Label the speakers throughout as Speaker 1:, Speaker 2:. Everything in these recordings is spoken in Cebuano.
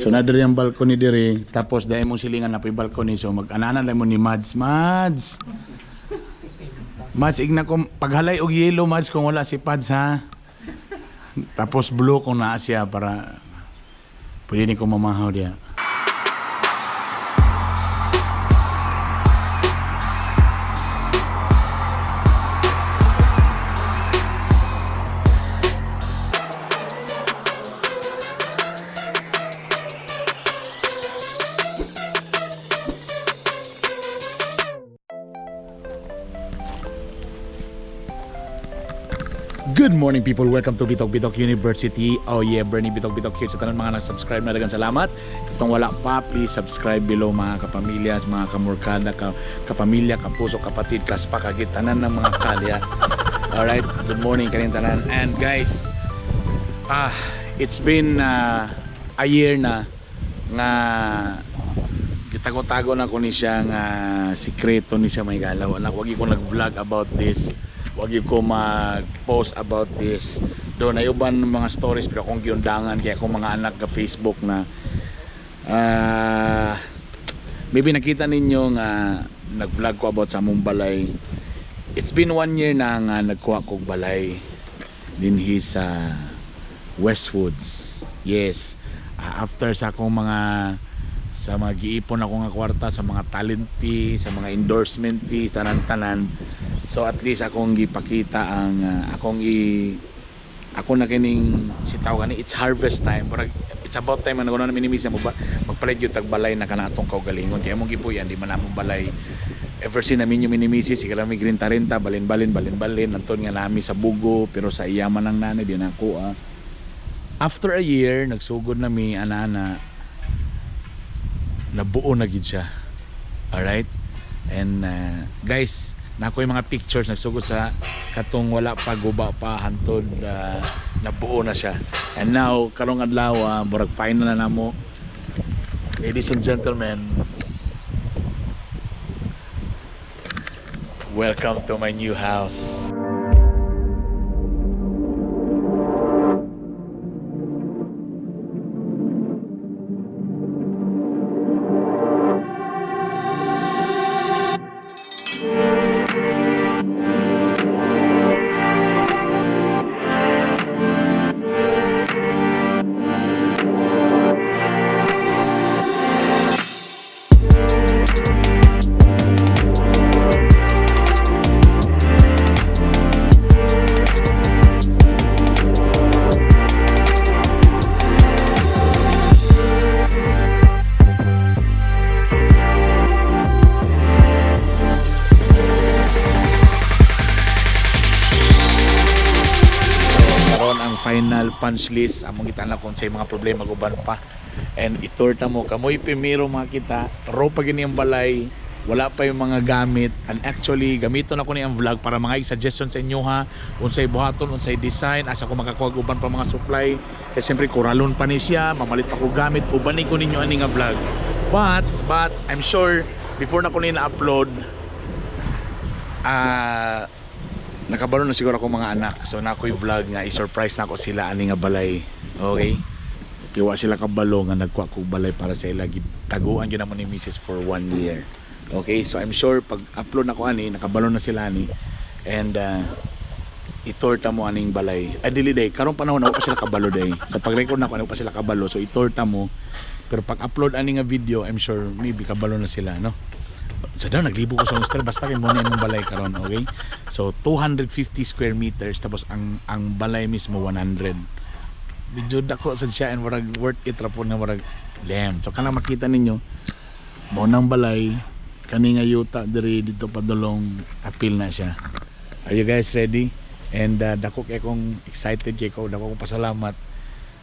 Speaker 1: So na diri ang balcony diri, tapos dahil mong silingan na po yung balcony, so mag-anana lang mo ni Mads. Mads! Mads, igna ko, paghalay og yelo, Mads, kung wala si Pads, ha? Tapos blue kung naa siya para pwede ni ko mamahaw diya. Good morning, people! Welcome to Bitok Bitok University. Oh yeah, Bernie Bitok Bitok here. Sa tanan mga nag-subscribe na, daghang salamat. Kung wala pa, please subscribe below, mga kapamilya, mga kamurkada, kapamilya, kapuso, kapatid, kaspa, kagit, tanan ng mga kalya. Alright, good morning kanin tanan. And guys, it's been a year na nga gitago-tago na ko ni siya nga sikreto ni siya, may galaw. Anak, wag ko nag-vlog about this. Wag ko mag-post about this. Doon ay uban mga stories pero akong giundangan kaya akong mga anak ka Facebook na maybe nakita ninyo nga nag-vlog ko about sa among balay. It's been one year na nga nagkuha kog balay dinhi sa Westwoods. Yes. After sa akong mga sa mga giipon ako nga kwarta sa mga talent fee, sa mga endorsement fee, tanan-tanan. So at least akong gipakita ang akong i ako na kining si tao gani, it's harvest time. Murag it's about time ano na minimiss mo ba magpalit yung tagbalay na kana atong kaugalingon kay among gipuy-an di man among balay ever since namin yung minimisi si kami renta-renta, balin-balin, balin-balin anton nga nami sa Bugo, pero sa iya man ang nanay di na ako ah. After a year nagsugod na mi ana-ana, nabuo na gid siya. Alright, and guys, nako yung mga pictures nagsugod sa katong wala pa, guba pa, hantod nabuo na siya. And now karong adlaw, murag final na namo. Ladies and gentlemen, welcome to my new house. Karon ang final punch list among gitana kung sa mga problema guban pa and itorta mo kamoy primero makita raw pa gini ang balay, wala pa yung mga gamit. And actually gamiton ako ni ang vlog para mga suggestion sa inyo ha, unsay buhaton, unsay design, asa ko makakuha og uban pa mga supply, kay siyempre kuralon pa ni siya, mamalit pa ko gamit, ubanin ko ninyo ani nga vlog. But I'm sure before na ko ni na-upload, nakabalo na siguro ako mga anak. So na ako'y vlog nga i-surprise na ako sila ani nga balay. Okay, kiwa sila kabalo nga nagkuha kog balay para sa ila. Taguan gyud namo ni Mrs. for one year. Okay, so I'm sure pag upload na ko ani, nakabalo na sila ani. And itorta mo aning balay. Ay dili day, karong panahon ako pa sila kabalo day. Sa pag-record na ako ano pa sila kabalo, so itorta mo. Pero pag upload ani nga video, I'm sure maybe kabalo na sila, no? Sa daw naglibo ko sa Mister, basta kay mo na imong balay karon, okay? So 250 square meters, tapos ang balay mismo 100. Medyo dako sad siya and murag worth it ra po na murag damn. So kanang makita ninyo mo nang balay kani nga yuta diri dito padulong apil na siya. Are you guys ready? And dako kay kong excited kay ko, dako kong pasalamat.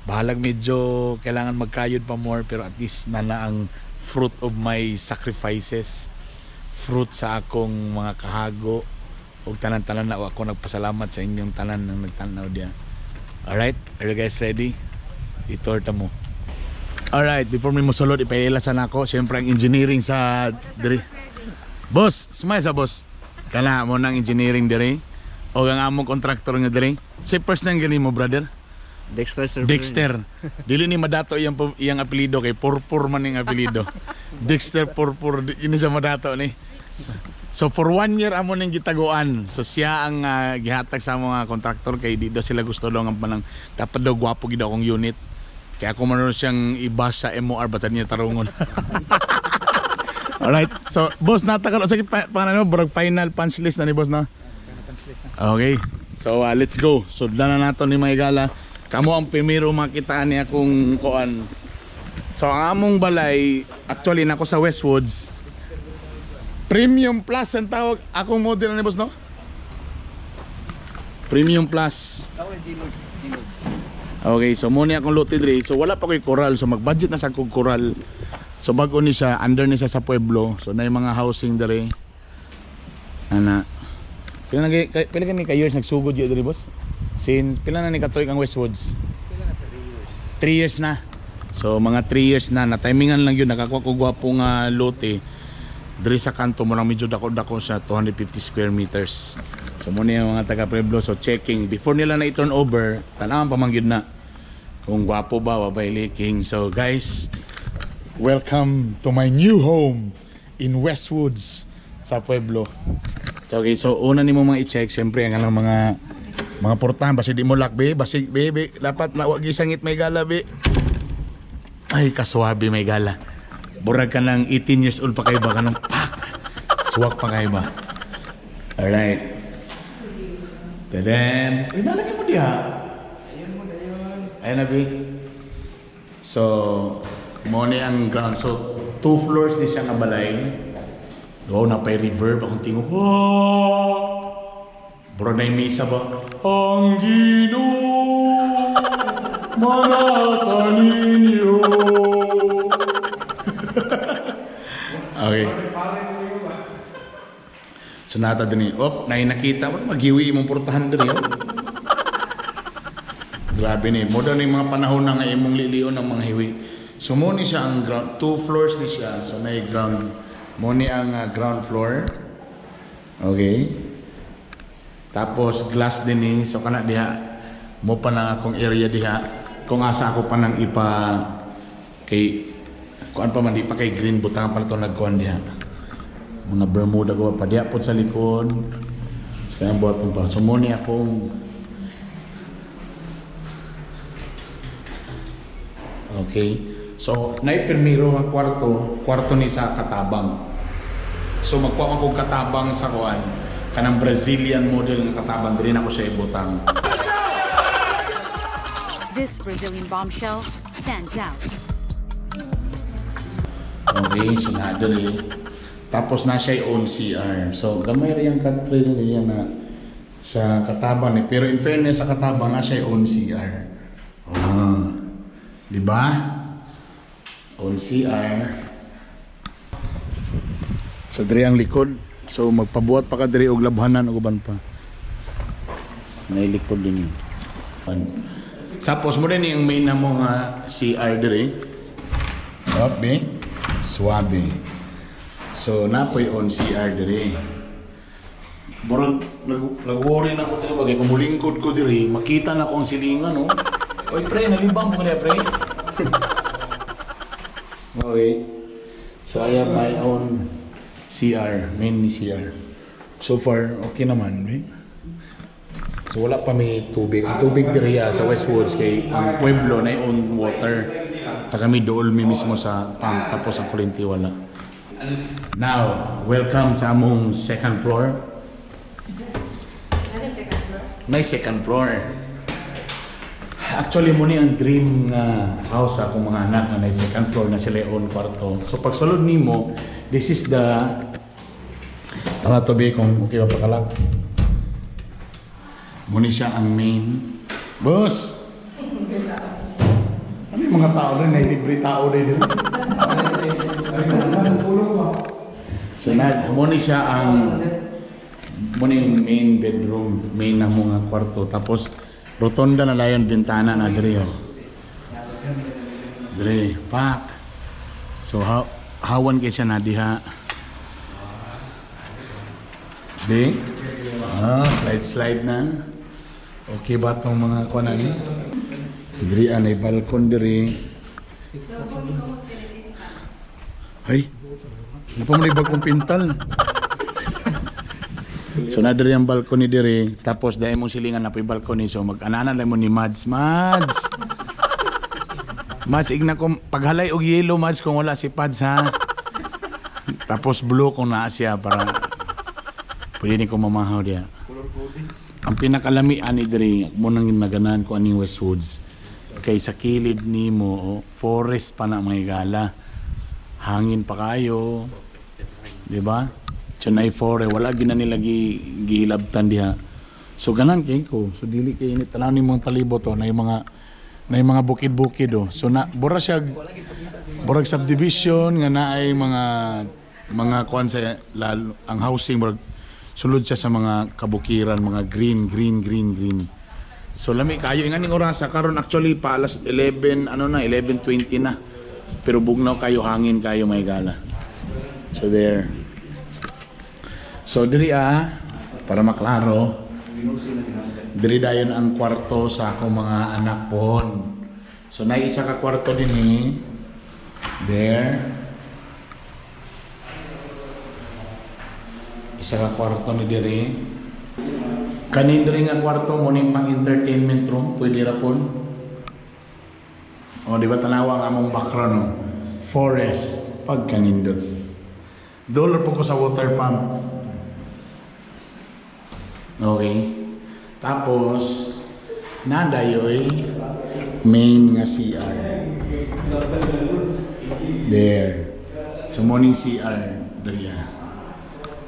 Speaker 1: Bahalag medyo kailangan magkayod pa more, pero at least nana ang fruit of my sacrifices, fruit sa akong mga kahago ug tanan-tanan na ako nagpasalamat sa inyong tanan ng nagtanaw diya. Alright, are you guys ready? Itorta mo. Alright, before mi mosulod, ipaila sa nako siyempre ang engineering sa diri. Boss, smile sa boss. Kana mo nang engineering diri. O ang among contractor nga diri. Say first nang gani mo, brother.
Speaker 2: Dexter, sir.
Speaker 1: Dexter. Dili ni madato iyang apelyido kay Purpur man ning apelyido. Dexter Purpur ini sa madato ni. So for one year amo ning gitaguan. So siya ang gihatag sa mga kontraktor kay di daw sila gusto daw ang panang dapat daw gwapo gid akong unit. Kaya ako man siyang iba sa MOR basta niya tarungon. Alright. So boss, nata ka sa pangalan mo, burag final punch list na ni boss na. Okay. So let's go. Sudlan na nato ni mga higala. Kamo ang primero makita ni akong kuan. So ang among balay, actually nako sa Westwoods. Premium Plus ang tawag. Akong model na ni boss, no? Premium Plus. Okay, so muna akong lote diri. So wala pa ko'y koral. So mag-budget na sa kog koral. So bago ni siya, under ni siya sa pueblo. So na yung mga housing diri. Ana. Pila ka ni ka years nagsugod yun diri, boss? Since pila na ni katuig ang Westwoods? 3 years na. So mga 3 years na na timingan lang yun, nakakuha ko gwapo nga lote. Diri sa kanto mo lang, medyo dako-dako sa 250 square meters. So mo yung mga taga Pueblo, so checking before nila na i-turn over, tan-awan pa man gyud na kung gwapo ba wa bay leaking. So guys, welcome to my new home in Westwoods sa Pueblo. So, okay, so una nimo mga i-check siyempre ang anong mga portahan basi di mo lock be, basi be, be dapat na wa gisangit, may gala be. Ay, kaswabe, may gala. Burag ka ng 18 years old pa kayo ba kanang pak. Suwak pa kayo ba? Alright. Tadan. Eh, nalagay mo diha. Ayun mo dayon. Ayun na, be. So, mo ni ang ground. So, two floors ni siya nga balay. Wow, napay reverb akong tingog. Oh! Bro, na yung misa ba? Ang Ginoo manata ninyo. Okay. So nata din eh. Op, na nakita mo maghiwi imong portahan diri oh. Grabe ni. Mo daw ni mga panahon na nga imong lilion ng mga hiwi. So mo ni siya ang ground, two floors ni siya. So na ground mo ni ang ground floor. Okay. Tapos glass din ni. So kana diha mo pa na akong area diha. Kung asa ako pa nang ipa kay kuan pa man, di pa kay green, butang pa na to nagkuan diha. Mga Bermuda ko pa diha pod sa likod. So, kaya buhat pa. So mo ni akong. Okay. So, naipirmiro nga kwarto, kwarto ni sa katabang. So, magkuha man kong katabang sa kuan, kanang Brazilian model nga katabang, diri na ko siya ibutang.
Speaker 3: This Brazilian bombshell stands out.
Speaker 1: Okay, so na diri. Tapos na siya own CR. So, gamay ra yung country niya na sa katabang ni. Pero in fairness sa katabang, na siya own CR. Ah. Di ba? Own CR. So diri ang likod. So magpabuhat pa ka diri og labhanan og uban pa. May likod din yun. Tapos mo din yung main na mo nga CR diri. Up, eh. Suwabe. So napoy on CR diri. Burag nag-worry na ko diri bagay kung mulingkod ko diri, makita na ko ang silingan, no. Oy pre, nalibang ko kaniya, pre. Okay. So I have my own CR, main ni CR. So far, okay naman, right? So wala pa may tubig. Ang tubig diri sa Westwoods kay ang pueblo na own water. Ta kami dool mi mismo sa tank, tapos ang kuryente wala. Now, welcome sa among second floor. May second floor. Actually, mo ni ang dream nga house sa akong mga anak nga may second floor na sila own kwarto. So pagsulod nimo, this is the. Tara to be kung okay ba pakalak. Muni siya ang main. Boss! Ano yung mga tao rin? Ay, libre tao rin dito. So na, muni siya ang muni yung main bedroom, main na mga kwarto. Tapos rotonda na layon bintana na diri oh. Diri, pak. So hawan kay siya na diha. Di? Ah, slide slide na. Okay ba itong mga kuwan ni? Diri anay balkon diri. Ay. Napa mo na bagong pintal. So na diri ang balcony diri, tapos dahil mong silingan na po yung balcony, so mag-ananan lang mo ni Mads. Mads! Mads, igna ko, paghalay og yellow, Mads, kung wala si Pads, ha? Tapos blue kung naa siya para pwede ni ko mamahaw diya. Ang pinakalami ani diri mo nang naganahan ko aning Westwoods kay sa kilid nimo, oh, forest pa na mga gala. Hangin pa kayo. Di ba? Chennai forest wala gina nila gi gihilabtan diha. So ganan kay ko. So dili kay init tanaw nimo ang palibot, oh, na yung mga bukid-bukid, oh. So na bura siya burag subdivision nga naay mga kuan sa lalo, ang housing murag sulod siya sa mga kabukiran, mga green, green, green, green. So lami kayo inganing orasa karon, actually pa alas 11 ano na, 11:20 na. Pero bugnaw kayo, hangin kayo, may gala. So there. So diri ah, para maklaro. Diri dayon ang kwarto sa akong mga anak pon. So nay isa ka kwarto dinhi. There. Isa ka kwarto ni diri. Kanin diri nga kwarto mo ning pang entertainment room, pwede ra pon. O, di ba tanawa ang among background, no? Forest pagkanindot. Dollar po ko sa water pump. Okay. Tapos, nadayoy main nga CR. There. So morning CR diri ah,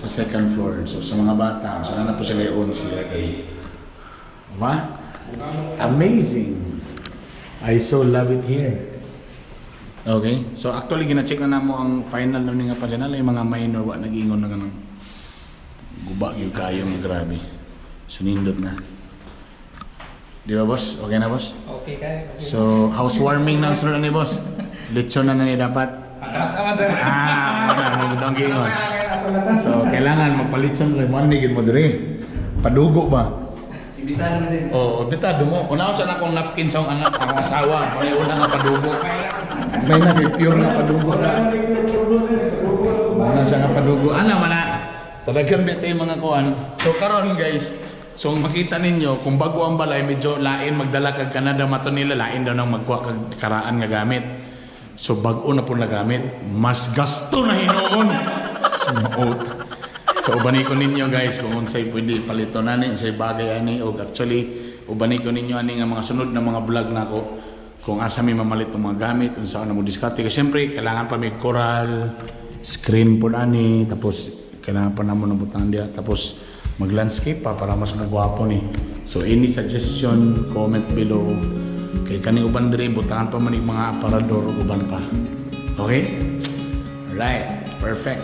Speaker 1: sa second floor. So sa mga bata, so na po sila yung own CR diri. Ba? Amazing. I so love it here. Okay. So actually gina-check na namo ang final na nga pa dyan. Yung mga minor wa nag-ingon na ganun. Guba gyud kayo nga grabe. So nindot na. Di ba, boss? Okay na, boss?
Speaker 2: Okay kayo. Okay.
Speaker 1: So housewarming na ang sunod ni boss. Lechon na na ni dapat.
Speaker 2: Atras naman, sir.
Speaker 1: Ah, wala mo butang giingon. So kailangan magpalitson rin mo ni gid mo diri. Padugo ba?
Speaker 2: Imbitahan mo, sir.
Speaker 1: Oo, bitado mo. Unahon sa akong napkin sa akong anak, akong asawa. May una nga padugo. May na kay pure nga padugo na. Una siya nga padugo. Ana mana. Talagang bete yung mga kuan. So karon guys, so makita ninyo kung bago ang balay medyo lain magdala kag Canada mato nila, lain daw nang magkuha kag karaan nga gamit. So bag-o na po na gamit, mas gasto na hinuon. Smoke. So ubani ko ninyo guys kung unsay pwede palito nani, unsay bagay ani, og actually ubani ko ninyo ani nga mga sunod na mga vlog nako kung asa mi mamalit ang mga gamit, unsa na mo diskarte kasi syempre kailangan pa may coral screen po ani, tapos kailangan pa namo ng butang diha, tapos mag-landscape pa para mas magwapo ni. So any suggestion, comment below. Kay kani uban diri butangan pa man yung mga aparador ug uban pa. Okay? Right, perfect.